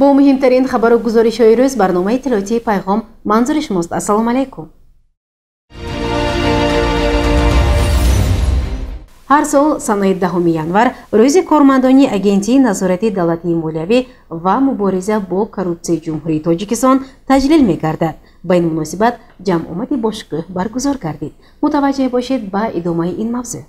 Бо муҳимтарин хабару гузоришҳои рӯз барномаи иттилоотии Пайғом манзури шумост. Ассалому алайкум. Ҳар сол санаи 10 январ рӯзи кормандони Агентии назорати давлатии молиявӣ ва мубориза бо коррупсияи Ҷумҳурии Тоҷикистон таҷлил мегардад. Ба ин муносибат ҷамъомади бошкӯҳ баргузор гардид. Мутаваҷҷеҳ бошед ба идомаи ин мавзӯъ.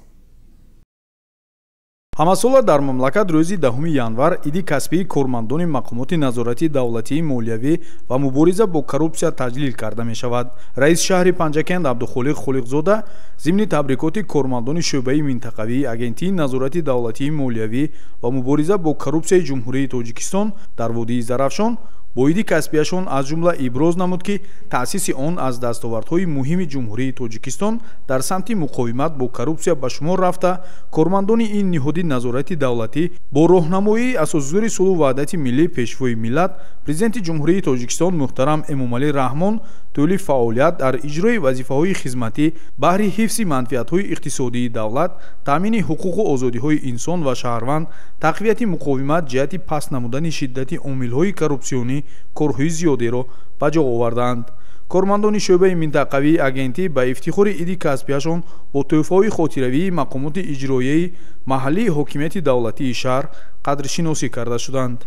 Ҳамасола дар мамлакат рӯзи 10 январ иди касбии кормандони мақомоти назорати давлатии молиявӣ ва мубориза бо коррупсия таҷлил карда мешавад. Раиси шаҳри Панҷакент Абдухолиқ Холиқзода зимни табрикоти кормандони шӯъбаи минтақавии Агентии назорати давлатии молиявӣ ва мубориза бо коррупсияи Ҷумҳурии Тоҷикистон дар водии Зарафшон бо иди касбияшон аз ҷумла иброз намуд, ки таъсиси он аз дастовардҳои муҳими Ҷумҳурии Тоҷикистон дар самти муқовимат бо коррупсия ба шумор рафта, кормандони ин ниҳоди назорати давлатӣ бо роҳнамоии асосгузори сулҳу ваҳдати миллӣ, Пешвои миллат, Президенти Ҷумҳурии Тоҷикистон муҳтарам Эмомалӣ Раҳмон тӯли фаъолият дар иҷрои вазифаҳои хизматӣ баҳри ҳифзи манфиатҳои иқтисодии давлат, таъмини ҳуқуқу озодиҳои инсон ва шаҳрванд, тақвияти муқовимат ҷиҳати паст намудани шиддати омилҳои коррупсионӣ корҳои зиёдеро ба ҷо овардаанд. Кормандони шӯъбаи минтақавии агентӣ ба ифтихори иди касбияшон бо тӯҳфаҳои хотиравии мақомоти иҷроияи маҳаллии ҳокимияти давлатии шаҳр қадршиносӣ карда шуданд.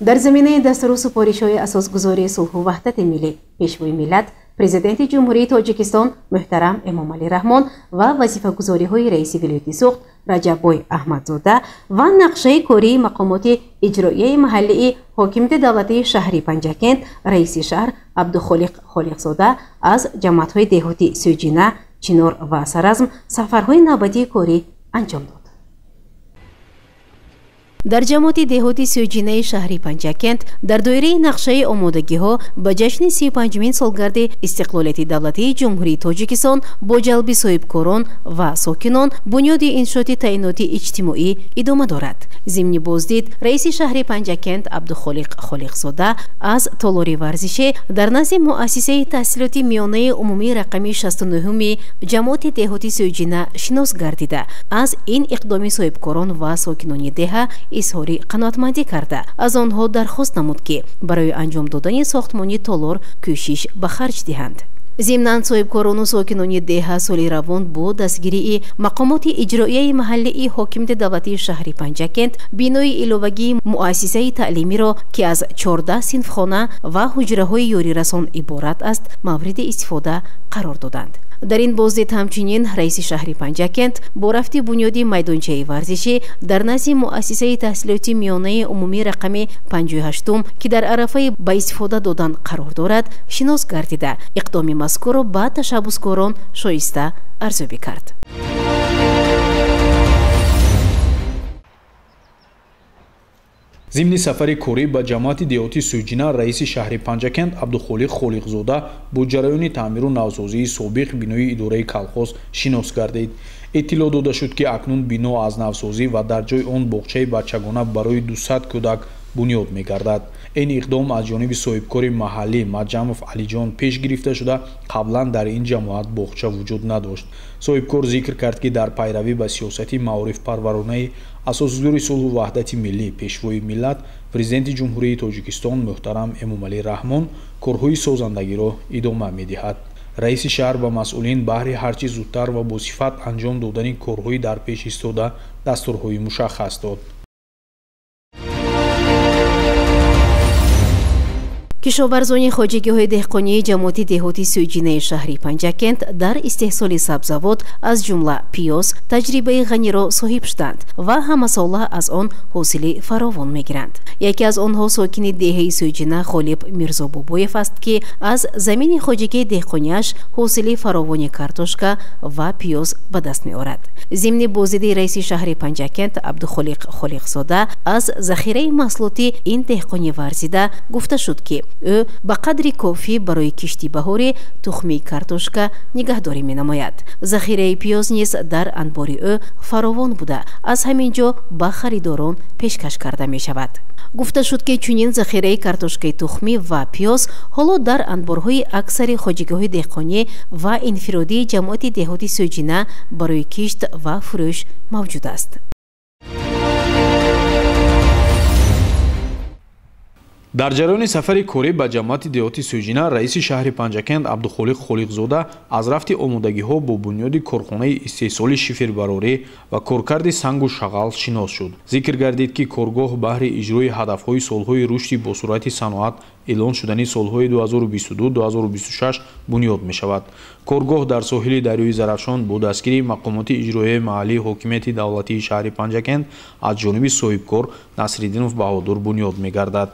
Дар заминаи дастуру супоришҳои асосгузории сулҳу ваҳдати миллӣ, Пешвои миллат, Президенти Ҷумҳурии Тоҷикистон муҳтарам Эмомалӣ Раҳмон ва вазифагузориҳои раиси вилояти Суғд Раҷаббой Аҳмадзода ва нақшаи кории мақомоти иҷроияи маҳаллии ҳокимияти давлатии шаҳри Панҷакент, раиси шаҳр Абдухолиқ Холиқзода аз ҷамоатҳои деҳоти Сӯҷина, Чинор ва Саразм сафарҳои навбатии корӣ анҷом дод. Дар ҷамоати деҳоти Сӯҷинаи шаҳри Панҷакент дар доираи нақшаи омодагиҳо ба ҷашни 35-умин солгарди истиқлолияти давлатии Ҷумҳурии Тоҷикистон бо ҷалби соҳибкорон ва сокинон бунёди иншооти таъиноти иҷтимоӣ идома дорад. Зимни боздид раиси шаҳри Панҷакент Абдухолиқ Холиқзода аз толори варзишӣ дар назди муассисаи таҳсилоти миёнаи умумии рақами 69-уми ҷамоати деҳоти Сӯҷина шинос гардида, аз ин иқдоми соҳибкорон ва сокинони деҳа изҳори қаноатмандӣ карда, аз онҳо дархост намуд, ки барои анҷом додани сохтмони толор кӯшиш ба харҷ диҳанд. Зимнан соҳибкорону сокинони деҳа соли равон бо дастгирии мақомоти иҷроияи маҳаллии ҳокимияти давлатии шаҳри Панҷакент бинои иловагии муассисаи таълимиро, ки аз 14 синфхона ва ҳуҷраҳои ёрирасон иборат аст, мавриди истифода қарор доданд. Дар ин боздид ҳамчунин раиси шаҳри Панҷакент бо рафти бунёди майдончаи варзишӣ дар назди муассисаи таҳсилоти миёнаи умумии рақами 58-ум, ки дар арафаи ба истифода додан қарор дорад, шинос гардида, иқдоми мазкурро ба ташаббускорон шоиста арзёбӣ кард. Зимни сафари корӣ ба ҷамоати деҳоти Сӯҷина раиси шаҳри Панҷакент Абдухолиқ Холиқзода бо ҷараёни таъмиру навсозии собиқ бинои идораи колхоз шинос гардид. Иттилоъ дода шуд, ки акнун бино аз навсозӣ ва дар ҷои он боғчаи бачагона барои 200 кӯдак бунёд мегардад. Ин иқдом аз ҷониби соҳибкори маҳаллӣ Маҷамов Алиҷон пеш гирифта шуда, қаблан дар ин ҷамоат боғча вуҷуд надошт. Соҳибкор зикр кард, ки дар пайравӣ ба сиёсати маорифпарваронаи асосгузори сулҳу ваҳдати миллӣ, Пешвои миллат, Президенти Ҷумҳурии Тоҷикистон муҳтарам Эмомалӣ Раҳмон корҳои созандагиро идома медиҳад. Раиси шаҳр ба масъулин баҳри ҳарчи зудтар ва босифат анҷом додани корҳои дар пеш истода дастурҳои мушаххас дод. Кишоварзони хоҷагиҳои деҳқонии ҷамоати деҳоти Сӯҷинаи шаҳри Панҷакент дар истеҳсоли сабзавот, аз ҷумла пиёз, таҷрибаи ғаниро соҳиб шуданд ва ҳамасола аз он ҳосили фаровон мегиранд. Яке аз онҳо сокини деҳаи Сӯҷина Ғолиб Мирзобобоев аст, ки аз замини хоҷагии деҳқониаш ҳосили фаровони картошка ва пиёз ба даст меорад. Зимни боздиди раиси шаҳри Панҷакент Абдухолиқ Холиқзода аз захираи маҳсулоти ин деҳқони варзида гуфта шуд, ки ӯ ба қадри кофӣ барои кишти баҳорӣ тухмии картошка нигаҳдорӣ менамояд. Захираи пиёз низ дар анбори ӯ фаровон буда, аз ҳамин ҷо ба харидорон пешкаш карда мешавад. Гуфта шуд, ки чунин захираи картошкаи тухмӣ ва пиёз ҳоло дар анборҳои аксари хоҷагиҳои деҳқонӣ ва инфиродии ҷамоати деҳоти Сӯҷина барои кишт ва фурӯш мавҷуд аст. Дар ҷараёни сафари корӣ ба ҷамоати деҳоти Сӯйҷина раиси шаҳри Панҷакент Абдухолиқ Холиқзода аз рафти омодагиҳо бо бунёди корхонаи истеҳсоли шифербарорӣ ва коркарди сангу шағал шинос шуд. Зикр гардид, ки коргоҳ баҳри иҷрои ҳадафҳои солҳои рушди босуръати саноат эълон шудани солҳои 2022-2026 бунёд мешавад. Коргоҳ дар соҳили дарёи Зарафшон бо дастгирии мақомоти иҷроияи маҳаллии ҳокимияти давлатии шаҳри Панҷакент аз ҷониби соҳибкор Насриддинов Баҳодур бунёд мегардад.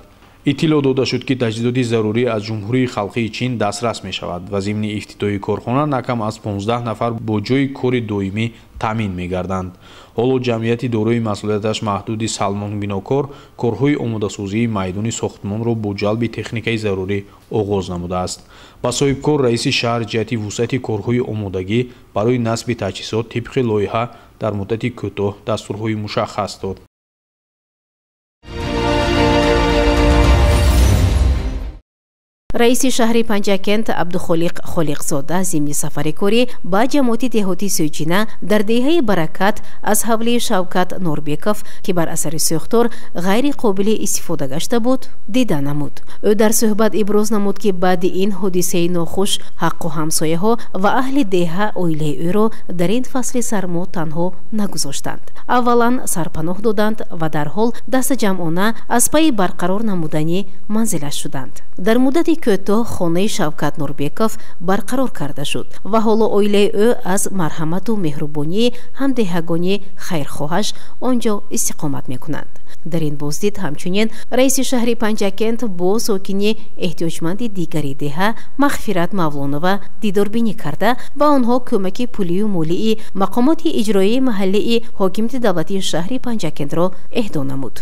Иттилоъ дода шуд, ки таҷҳизоти зарурӣ аз Ҷумҳурии Халқии Чин дастрас мешавад ва зимни ифтитоҳи корхона на кам аз 15 нафар бо ҷойи кори доимӣ таъмин мегарданд. Ҳоло ҷамъияти дорои масъулияташ маҳдуди Салмон Бинокор корҳои омодасозии майдони сохтмонро бо ҷалби техникаи зарурӣ оғоз намудааст. Ба соҳибкор раиси шаҳр ҷиҳати вусъати корҳои омодагӣ барои насби таҷҳизот тибқи лоиҳа дар муддати кӯтоҳ дастурҳои мушаххас дод. Раиси шаҳри Панҷакент Абдухолиқ Холиқзода зимни сафари корӣ ба ҷамоати деҳоти Сӯйҷина дар деҳаи Баракат аз ҳавлии Шавкат Норбеков, ки бар асари сӯхтор ғайри қобили истифода гашта буд, дида намуд. Ӯ дар суҳбат иброз намуд, ки баъди ин ҳодисаи нохуш ҳаққу ҳамсояҳо ва аҳли деҳа оилаи ӯро дар ин фасли сармо танҳо нагузоштанд. Аввалан сарпаноҳ доданд ва дарҳол дастаҷамъона аз пайи барқарор намудани манзилаш шуданд. Дар муддати кӯтоҳ хонаи Шавкат Нурбеков барқарор карда шуд ва ҳоло оилаи ӯ аз марҳамату меҳрубонии ҳамдеҳагони хайрхоҳаш он ҷо истиқомат мекунанд. Дар ин боздид ҳамчунин раиси шаҳри Панҷакент бо сокини эҳтиёҷманди дигари деҳа Мағфират Мавлонова дидорбинӣ карда ба онҳо кӯмаки пулию молии мақомоти иҷроияи маҳаллии ҳокимияти давлатии шаҳри Панҷакентро эҳдо намуд.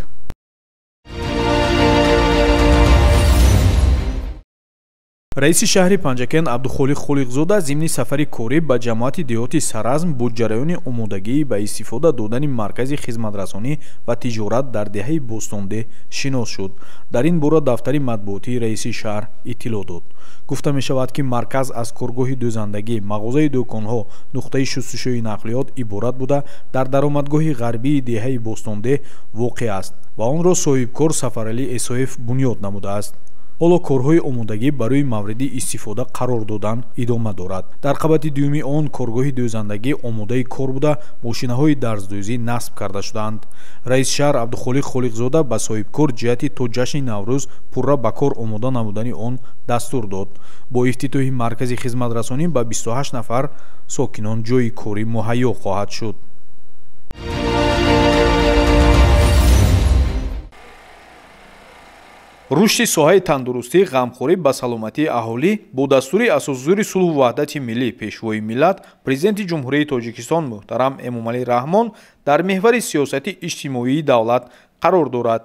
Раиси шаҳри Панҷакент Абдухолиқ Холиқзода зимни сафари корӣ ба ҷамоати деҳоти Саразм бо ҷараёни омодагӣ ба истифода додани маркази хизматрасонӣ ва тиҷорат дар деҳаи Бӯстонде шинос шуд. Дар ин бора дафтари матбуотии раиси шаҳр иттилоъ дод. Гуфта мешавад, ки марказ аз коргоҳи дӯзандагӣ, мағозаи дӯконҳо, нуқтаи шустушӯи нақлиёт иборат буда дар даромадгоҳи ғарбии деҳаи Бӯстонде воқеъ аст ва онро соҳибкор Сафаралӣ Эсоев бунёд намудааст. Ҳоло корҳои омодагӣ барои мавриди истифода қарор додан идома дорад. Дар қабати дуюми он коргоҳи дӯзандагӣ омодаи кор буда, мошинаҳои дарздӯзӣ насб карда шудаанд. Раиси шаҳр Абдухолиқ Холиқзода ба соҳибкор ҷиҳати то ҷашни Наврӯз пурра ба кор омода намудани он дастур дод. Бо ифтитоҳи маркази хизматрасонӣ ба 28 нафар сокинон ҷойи корӣ муҳайё хоҳад шуд. Рушди соҳаи тандурустӣ, ғамхорӣ ба саломатии аҳолӣ бо дастури асосгузори сулҳу ваҳдати миллӣ, пешвои миллат, Президенти Ҷумҳурии Тоҷикистон муҳтарам Эмомалӣ Раҳмон дар меҳвари сиёсати иҷтимоии давлат қарор дорад.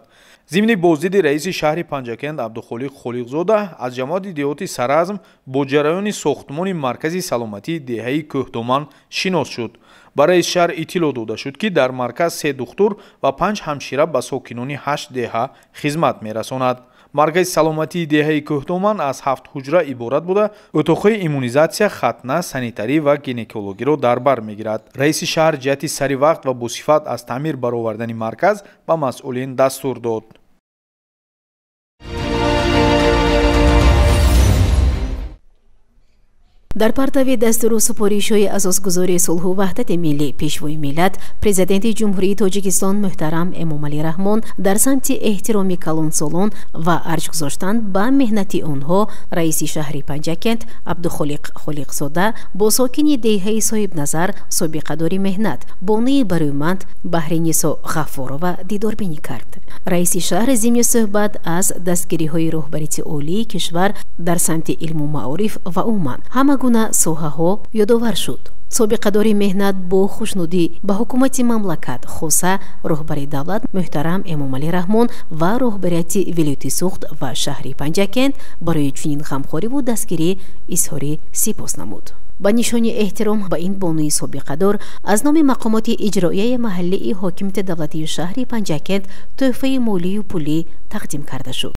Зимни боздиди раиси шаҳри Панҷакент Абдухолиқ Холиқзода аз ҷамоати деҳоти Саразм бо ҷараёни сохтмони маркази саломатии деҳаи Кӯҳдоман шинос шуд. Ба раиси шаҳр иттилоъ дода шуд, ки дар марказ 3 духтур ва 5 ҳамшира ба сокинони 8 деҳа хизмат мерасонад. Маркази саломатии деҳаи Кӯҳдоман аз 7 ҳуҷра иборат буда, утоқҳои иммунизатсия, хатна, санитарӣ ва гинекологиро дар бар мегирад. Раиси шаҳр ҷиҳати сари вақт ва босифат аз таъмир баровардани марказ ба масъулин дастур дод. Дар партави дастуру супоришҳои асосгузори сулҳу ваҳдати миллӣ, пешвои миллат, Президенти Ҷумҳурии Тоҷикистон муҳтарам Эмомалӣ Раҳмон дар самти эҳтироми калонсолон ва арҷ гузоштан ба меҳнати онҳо раиси шаҳри Панҷакент Абдухолиқ Холиқзода бо сокини деҳаи соҳибназар, собиқадори меҳнат, бонуи барӯманд Баҳринисо Ғаффорова дидорбинӣ кард. Раиси шаҳр зимни суҳбат аз дастгириҳои роҳбарияти олии кишвар дар самти илму маориф ва умуман ҳама гуна соҳаҳо ёдовар шуд. Собиқадори меҳнат бо хушнудӣ ба ҳукумати мамлакат, хоса роҳбари давлат муҳтарам Эмомалӣ Раҳмон ва роҳбарияти вилояти Суғд ва шаҳри Панҷакент барои чунин ғамхориву дастгирӣ изҳори сипос намуд. Ба нишони эҳтиром ба ин бонуи собиқадор аз номи мақомоти иҷроияи маҳаллии ҳокимияти давлатии шаҳри Панҷакент тӯҳфаи молию пулӣ тақдим карда шуд.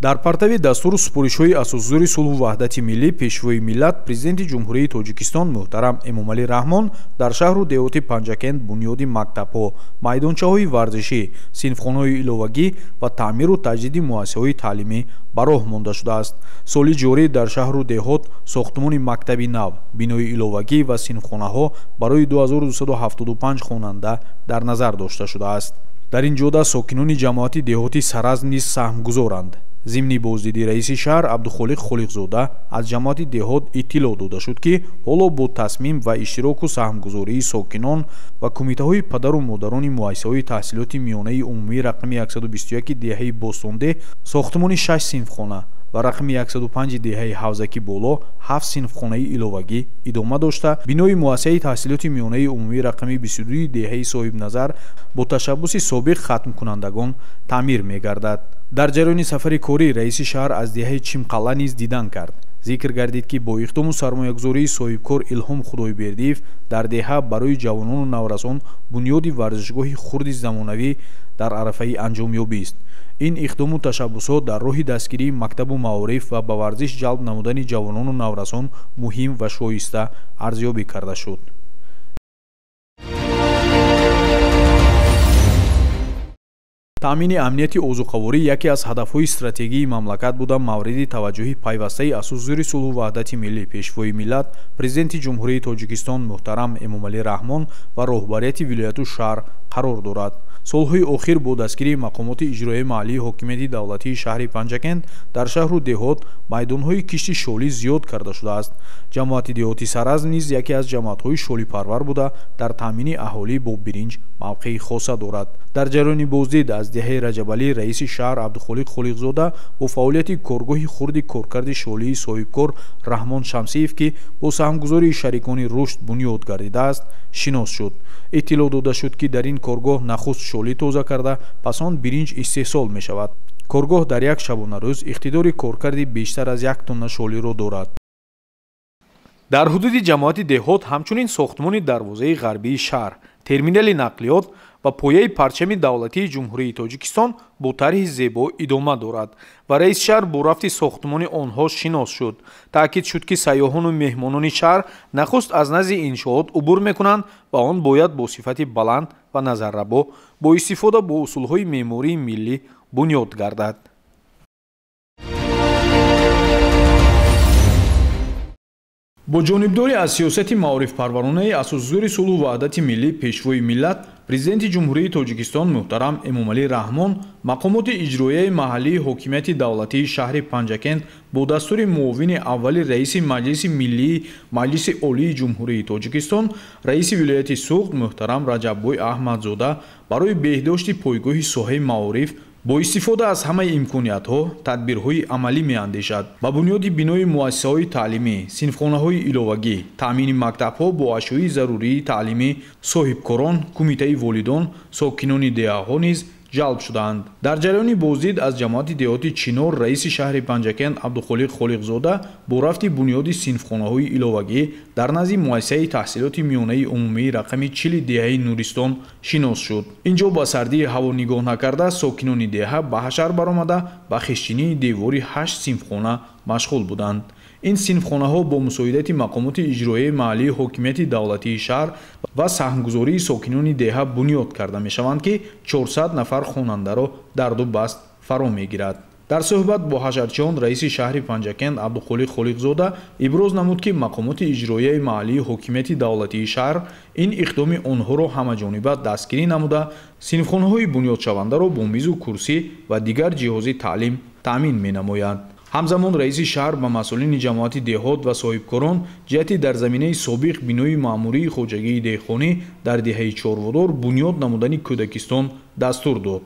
Дар партави дастуру супоришҳои асосгузори сулҳу ваҳдати миллӣ, пешвои миллат, президенти Ҷумҳурии Тоҷикистон муҳтарам Эмомалӣ Раҳмон дар шаҳру деҳоти Панҷакент бунёди мактабҳо, майдончаҳои варзишӣ, синфхонаҳои иловагӣ ва таъмиру таҷдиди муассисаҳои таълимӣ ба роҳ монда шудааст. Соли ҷорӣ дар шаҳру деҳот сохтмони мактаби нав, бинои иловагӣ ва синфхонаҳо барои 2275 хонанда дар назар дошта шудааст. Дар ин ҷода сокинони ҷамоати деҳоти Саразм низ саҳмгузоранд. Зимни боздиди раиси шаҳр Абдухолиқ Холиқзода аз ҷамоати деҳот иттилоъ дода шуд, ки ҳоло бо тасмим ва иштироку саҳмгузории сокинон ва кумитаҳои падару модарони муассисаҳои таҳсилоти миёнаи умумии рақами 121 деҳаи Бостондеҳ сохтмони 6 синфхона ва рақами 105 деҳаи Ҳавзаки Боло 7 синфхонаи иловагӣ идома дошта, бинои муассисаи таҳсилоти миёнаи умумии рақами 22 деҳаи Соҳибназар бо ташаббуси собиқ хатмкунандагон таъмир мегардад. Дар ҷараёни сафари корӣ раиси шаҳр аз деҳаи Чимқалъа низ дидан кард. Зикр гардид, ки бо иқдому сармоягузории соҳибкор Илҳом Худойбердиев дар деҳа барои ҷавонону наврасон бунёди варзишгоҳи хурди замонавӣ дар арафаи анҷомёбист. Ин иқдому ташаббусҳо дар роҳи дастгирии мактабу маориф ва ба варзиш ҷалб намудани ҷавонону наврасон муҳим ва шоиста арзёбӣ карда шуд. Таъмини амнияти озуқаворӣ яке аз ҳадафҳои стратегии мамлакат буда, мавриди таваҷҷӯҳи пайвастаи асосгузори сулҳу ваҳдати миллӣ, пешвои миллат, президенти Ҷумҳурии Тоҷикистон муҳтарам Эмомалӣ Раҳмон ва роҳбарияти вилояту шаҳр қарор дорад. Солҳои охир бо дастгирии мақомоти иҷроияи маҳаллии ҳокимияти давлатии шаҳри Панҷакент дар шаҳру деҳот майдонҳои кишти шолӣ зиёд карда шудааст. Ҷамоати деҳоти Саразм низ яке аз ҷамоатҳои шолипарвар буда, дар таъмини аҳолӣ бо биринҷ мавқеи хоса дорад. Дар ҷараёни боздид аз деҳаи Раҷабалӣ раиси шаҳр Абдухолиқ Холиқзода бо фаъолияти коргоҳи хурди коркарди шолии соҳибкор Раҳмон Шамсиев, ки бо саҳмгузории шарикони рушд бунёд гардидааст, шинос шуд. Иттилоъ дода шуд, ки дар ин коргоҳ нахуст шолӣ тоза карда, пас он биринҷ истеҳсол мешавад. Коргоҳ дар як шабонарӯз иқтидори коркарди бештар аз 1 тонна шолиро дорад. Дар ҳудуди ҷамоати деҳот ҳамчунин сохтмони дарвозаи ғарбии шаҳр, терминали нақлиёт ва пояи парчами давлатии Ҷумҳурии Тоҷикистон бо тарҳи зебо идома дорад ва раиси шаҳр бо рафти сохтмони онҳо шинос шуд. Таъкид шуд, ки сайёҳону меҳмонони шаҳр нахуст аз назди иншоот убур мекунанд ва он бояд бо сифати баланд ва назаррабо бо истифода бо усулҳои меъмории миллӣ бунёд гардад. Бо ҷонибдорӣ аз сиёсати маорифпарваронаи асосгузори сулҳу ваҳдати миллӣ, пешвои миллат, президенти Ҷумҳурии Тоҷикистон муҳтарам Эмомалӣ Раҳмон мақомоти иҷроияи маҳаллии ҳокимияти давлатии шаҳри Панҷакент бо дастури муовини аввали раиси Маҷлиси миллии Маҷлиси Олии Ҷумҳурии Тоҷикистон, раиси вилояти Суғд муҳтарам Раҷаббой Аҳмадзода барои беҳдошти пойгоҳи соҳаи маориф бо истифода аз ҳамаи имкониятҳо тадбирҳои амалӣ меандешад. Ба бунёди бинои муассисаҳои таълимӣ, синфхонаҳои иловагӣ, таъмини мактабҳо бо ашёи зарурии таълимӣ, соҳибкорон, кумитаи волидон, сокинони деҳаҳо низ ҷалб шудаанд. Дар ҷараёни боздид аз ҷамоати деҳоти Чинор раиси шаҳри Панҷакент Абдухолиқ Холиқзода бо рафти бунёди синфхонаҳои иловагӣ дар назди муассисаи таҳсилоти миёнаи умумии рақами 40 деҳаи Нуристон шинос шуд. Инҷо ба сардии ҳаво нигоҳ накарда, сокинони деҳа ба ҳашар баромада ба хишчинии девори 8 синфхона машғул буданд. Ин синфхонаҳо бо мусоидати мақомоти иҷроияи маҳаллии ҳокимияти давлатии шаҳр ва саҳмгузории сокинони деҳа бунёд карда мешаванд, ки 400 нафар хонандаро дар ду баст фаро мегирад. Дар суҳбат бо ҳашарчиён раиси шаҳри Панҷакент Абдухолиқ Холиқзода иброз намуд, ки мақомоти иҷроияи маҳаллии ҳокимияти давлатии шаҳр ин иқдоми онҳоро ҳамаҷониба дастгирӣ намуда, синфхонаҳои бунёдшавандаро бо мизу курсӣ ва дигар ҷиҳози таълим таъмин менамояд. Ҳамзамон раиси шаҳр ба масъулини ҷамоати деҳот ва соҳибкорон ҷиҳати дар заминаи собиқ бинои маъмурии хоҷагии деҳқонӣ дар деҳаи Чорводор бунёд намудани кӯдакистон дастур дод.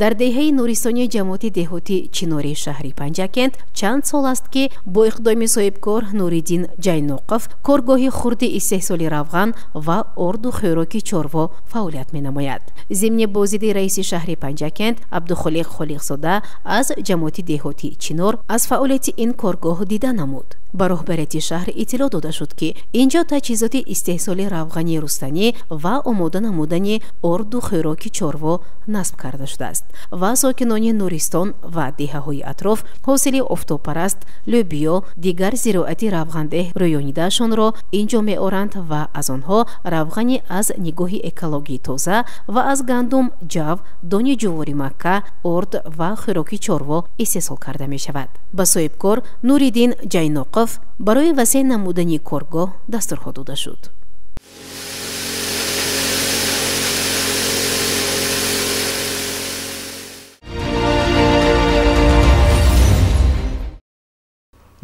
Дар деҳаи Нуристони ҷамоати деҳоти Чинори шаҳри Панҷакент чанд сол аст, ки бо иқдоми соҳибкор Нуриддин Ҷайноқов коргоҳи хурди истеҳсоли равған ва орду хӯроки чорво фаъолият менамояд. Зимни боздиди раиси шаҳри Панҷакент Абдухолиқ Холиқзода аз ҷамоати деҳоти Чинор аз фаъолияти ин коргоҳ дида намуд. Ба роҳбарияти шаҳр иттилоъ дода шуд, ки ин ҷо таҷҳизоти истеҳсоли равғани рустанӣ ва омода намудани орду хӯроки чорво насб карда шудааст ва сокинони Нуристон ва деҳаҳои атроф ҳосили офтобпараст, лӯбиё, дигар зироати равғандеҳ рӯёнидаашонро ин ҷо меоранд ва аз онҳо равғани аз нигоҳи экологии тоза ва аз гандум, ҷав, дони ҷувори макка, орд ва хӯроки чорво истеҳсол карда мешавад. Ба соҳибкор Нуриддин Ҷайноқов барои васеъ намудани коргоҳ дастурҳо дода шуд.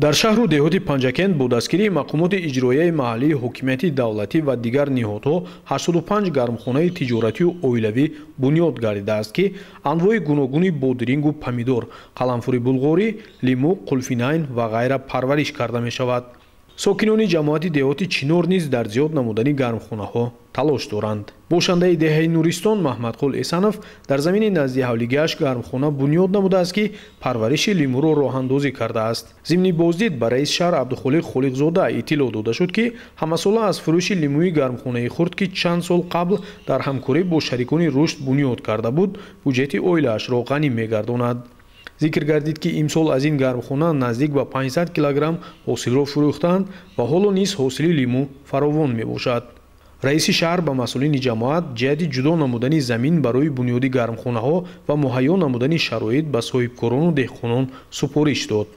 Дар шаҳру деҳоти Панҷакент бо дастгирии мақомоти иҷроияи маҳаллии ҳокимияти давлатӣ ва дигар ниҳодҳо 85 гармхонаи тиҷоратию оилавӣ бунёд гардидааст, ки анвои гуногуни бодирингу помидор, қаламфури булғорӣ, лимӯ, қулфинайн ва ғайра парвариш карда мешавад. Сокинони ҷамоати деҳоти Чинор низ дар зиёд намудани гармхонаҳо талош доранд. Бошандаи деҳаи Нуристон Маҳмадқул Эсанов дар замини назди ҳавлигиаш гармхона бунёд намудааст, ки парвариши лимӯро роҳандозӣ кардааст. Зимни боздид ба раиси шаҳр Абдухолиқ Холиқзода иттилоъ дода шуд, ки ҳамасола аз фурӯши лимӯи гармхонаи хурд, ки чанд сол қабл дар ҳамкорӣ бо шарикони рушд бунёд карда буд, буҷети оилаашро ғанӣ мегардонад. Зикр гардид, ки имсол аз ин гармхона наздик ба 500 килограмм ҳосилро фурӯхтанд ва ҳоло низ ҳосили лимӯ фаровон мебошад. Раиси шаҳр ба масъулини ҷамоат ҷиҳати ҷудо намудани замин барои бунёди гармхонаҳо ва муҳайё намудани шароит ба соҳибкорону деҳқонон супориш дод.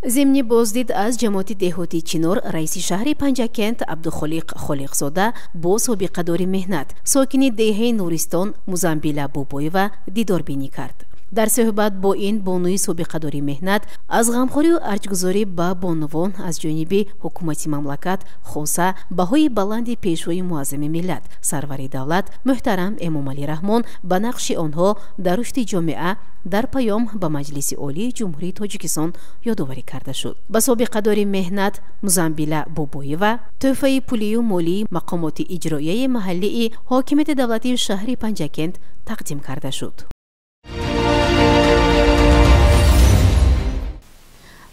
Зимни боздид аз ҷамоати деҳоти Чинор раиси шаҳри Панҷакент Абдухолиқ Холиқзода бо собиқадори меҳнат, сокини деҳаи Нуристон Музамбила Бобоева дидорбинӣ кард. Дар суҳбат бо ин бонуи собиқадори меҳнат аз ғамхорию арҷгузорӣ ба бонувон аз ҷониби ҳукумати мамлакат, хоса баҳои баланди пешвои муаззами миллат, сарвари давлат муҳтарам Эмомалӣ Раҳмон ба нақши онҳо дар рушди ҷомеа дар паём ба Маҷлиси Олии Ҷумҳурии Тоҷикистон ёдоварӣ карда шуд. Ба собиқадори меҳнат Музамбила Бобоева тӯҳфаи пулию молии мақомоти иҷроияи маҳаллии ҳокимияти давлатии шаҳри Панҷакент тақдим карда шуд.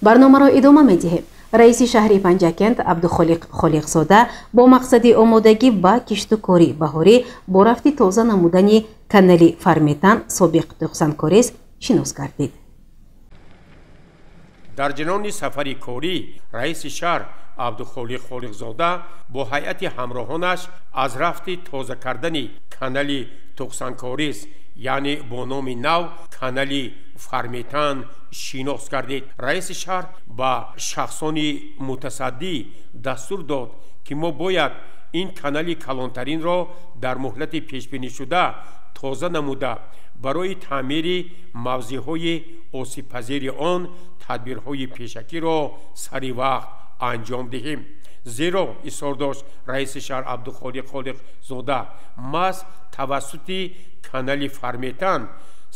Барномаро идома медиҳем. Раиси шаҳри Панҷакент Абдухолиқ Холиқзода бо мақсади омодагӣ ба киштукорӣ баҳорӣ бо рафти тоза намудани канали Фарметан собиқ Тӯқсанкорез шинос гардид. Дар ҷараёни сафари корӣ раиси шаҳр Абдухолиқ Холиқзода бо ҳайати ҳамроҳонаш аз рафти тоза кардани канали Тӯқсанкорез, яъне бо номи нав канали Фарметан шинос гардид. Раиси шаҳр ба шахсони мутасаддӣ дастур дод, ки мо бояд ин канали калонтаринро дар муҳлати пешбинишуда тоза намуда, барои таъмири мавзеъҳои осибпазири он тадбирҳои пешакиро сари вақт анҷом диҳем. Зеро исрор дошт раиси шаҳр Абдухолиқ Холиқзода, маҳз тавассути канали Фарметан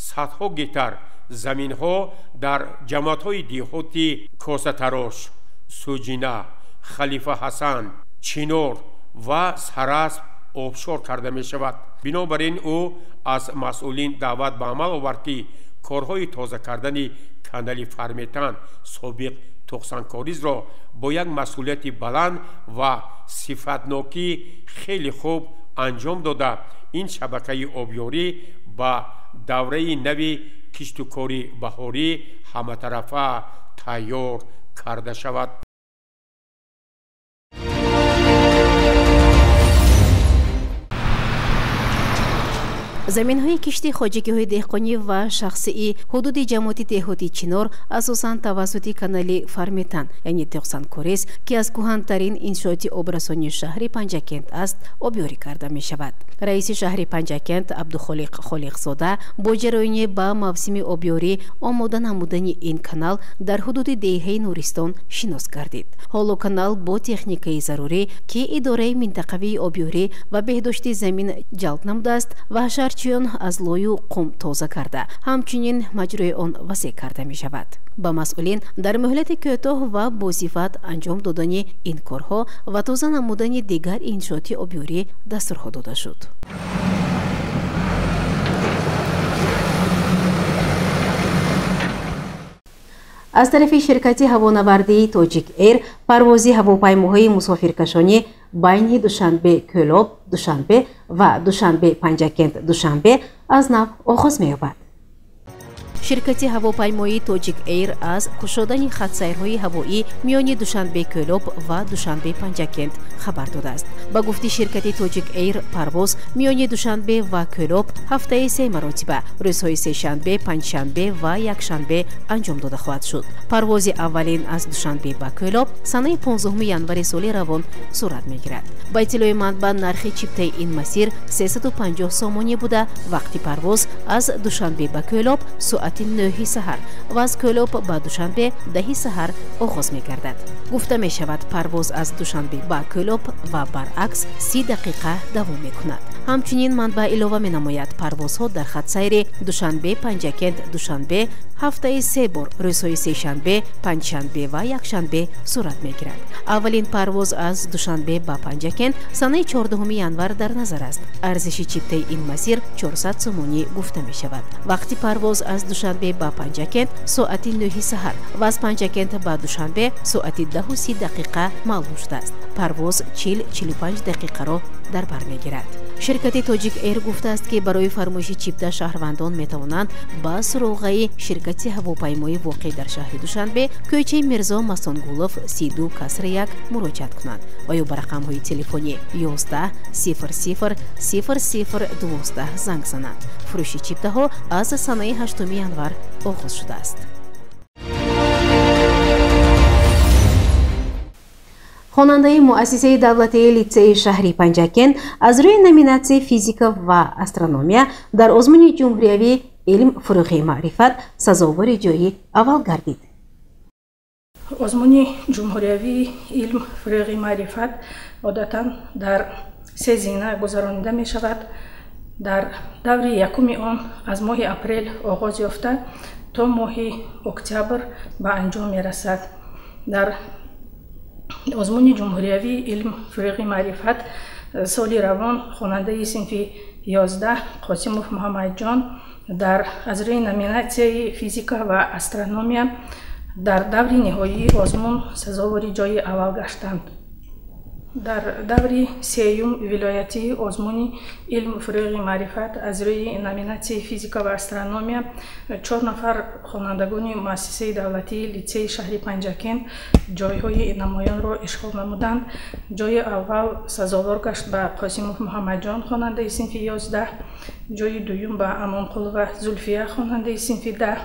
садҳо гектар заминҳо дар ҷамоатҳои деҳоти Косатарош, Суҷина, Халифа Ҳасан, Чинор ва Сарасп обшор карда мешавад. Бинобар ин ӯ аз масъулин даъват ба амал овард, ки корҳои тоза кардани канали Фарметан собиқ Тӯқсанкоризро бо як масъулияти баланд ва сифатнокӣ хеле хуб анҷом дода, ин шабакаи обёрӣ ба давраи нави киштукори баҳорӣ ҳаматарафа тайёр карда шавад. Заминҳои кишти хоҷагиҳои деҳқонӣ ва шахсии ҳудуди ҷамоати деҳоти Чинор асосан тавассути канали Фарметан, яъне Тоқсанкорез, ки аз кӯҳантарин иншооти обрасонии шаҳри Панҷакент аст, обёрӣ карда мешавад. Раиси шаҳри Панҷакент Абдухолиқ Холиқзода бо ҷараёни ба мавсими обёрӣ омода намудани ин канал дар ҳудуди деҳаи Нуристон шинос гардид. Ҳоло канал бо техникаи зарурӣ, ки идораи минтақавии обёрӣ ва беҳдошти замин ҷалб намудааст ва ҳашарчиён аз лою қум тоза карда, ҳамчунин маҷрои он васеъ карда мешавад. Ба масъулин дар муҳлати кӯтоҳ ва босифат анҷом додани ин корҳо ва тоза намудани дигар иншооти обёрӣ дастурҳо дода шуд. Аз тарафи ширкати ҳавонавардии Тоҷик Эйр парвози ҳавопаймоҳои мусофиркашонӣ байни Душанбе Кӯлоб Душанбе ва Душанбе Панҷакент Душанбе аз нав оғоз меёбад. Ширкати ҳавопаймоии Тоҷик Эйр аз кушодани хатсайрҳои ҳавоӣ миёни Душанбе Кӯлоб ва Душанбе Панҷакент хабар додааст. Ба гуфти ширкати Тоҷик Эйр, парвоз миёни Душанбе ва Кӯлоб ҳафтаи се маротиба, рӯзҳои сешанбе, панҷшанбе ва якшанбе анҷом дода хоҳад шуд. Парвози аввалин аз Душанбе ба Кӯлоб санаи 15 январи соли равон сурат мегирад. Ба иттилои манбаъ, нархи чиптаи ин масир 350 сомонӣ буда, вақти парвоз аз Душанбе ба Кӯлоб соати 9 саҳар ва аз Кӯлоб ба Душанбе 10 саҳар оғоз мегардад. Гуфта мешавад, парвоз аз Душанбе ба Кӯлоб ва баръакс 30 дақиқа давом мекунад. Ҳамчунин манбаъ илова менамояд, парвозҳо дар хатсайри Душанбе Панҷакент Душанбе ҳафтаи се бор, рӯзҳои сешанбе, панҷшанбе ва якшанбе сурат мегирад. Аввалин парвоз аз Душанбе ба Панҷакент санаи 14 январ дар назар аст. Арзиши чиптаи ин масир 400 сомонӣ гуфта мешавад. Вақти парвоз аз Душанбе ба Панҷакент соати 9 саҳар ва аз Панҷакент ба Душанбе соати 10:30 дақиқа маълум шудааст. Парвоз 40-45 дақиқаро дар бар мегирад. Ширкати Тоҷик Эйр гуфтааст, ки барои фармоиши чипта шаҳрвандон метавонанд ба суроғаи ширкати ҳавопаймоӣ воқеъ дар шаҳри Душанбе, кӯчаи Мирзо Масонгулов 32 касри 1 муроҷиат кунанд ва ё ба рақамҳои телефонӣ 11 00 00 12 занг зананд. Фурӯши чиптаҳо аз санаи 8 январ оғоз шудааст. Хонандаи муассисаи давлатии литсеи шаҳри Панҷакент аз рӯи номинатсияи физика ва астрономия дар озмуни ҷумҳуриявии илм фурӯғи маърифат сазовори ҷойи аввал гардид. Озмуни ҷумҳуриявии илм фурӯғи маърифат одатан дар се зина гузаронида мешавад. Дар даври якуми он аз моҳи апрел оғоз ёфта то моҳи октябр ба анҷом мерасад. Дар озмуни ҷумҳуриявии илм фурӯғи маърифат соли равон хонандаи синфи 11 Қосимов Муҳаммадҷон дар аз рӯи номинатсияи физика ва астрономия дар даври ниҳоии озмун сазовори ҷойи аввал гаштанд. Дар даври сеюм вилоятии озмуни илм фурӯғи маърифат аз рӯи номинатсияи физика ва астрономия 4 нафар хонандагони муассисаи давлатии литсеи шаҳри Панҷакент ҷойҳои намоёнро ишғол намуданд. Ҷойи аввал сазовор гашт ба Қосимов Муҳаммадҷон, хонандаи синфи 11, ҷойи дуюм ба Амонқулова Зулфия, хонандаи синфи 10,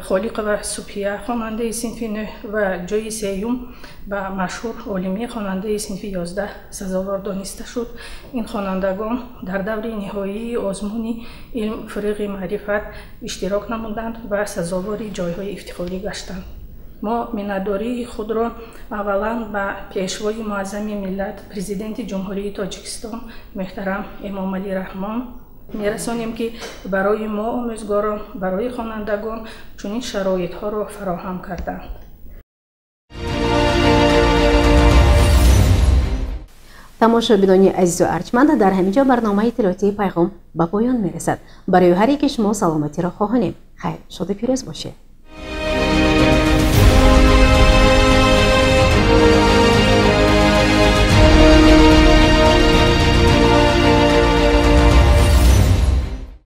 Холиқова Субҳия, хонандаи синфи 9 ва ҷойи сеюм ба машҳур Олимӣ, хонандаи синфи 11 сазовор дониста шуд. Ин хонандагон дар даври ниҳоии озмуни илм фурӯғи маърифат иштирок намуданд ва сазовори ҷойҳои ифтихорӣ гаштанд. Мо миннатдории худро аввалан ба пешвои муаззами миллат, президенти Ҷумҳурии Тоҷикистон муҳтарам Эмомалӣ Раҳмон мерасонем, ки барои мо омӯзгорон, барои хонандагон чунин шароитҳоро фароҳам карданд. Тамошобинони азизу арҷманд, дар ҳамин ҷо барномаи иттилоотии пайғом ба поён мерасад. Барои ҳар яке шумо саломатиро хоҳонем. Хайр, шоду пирӯз бошед.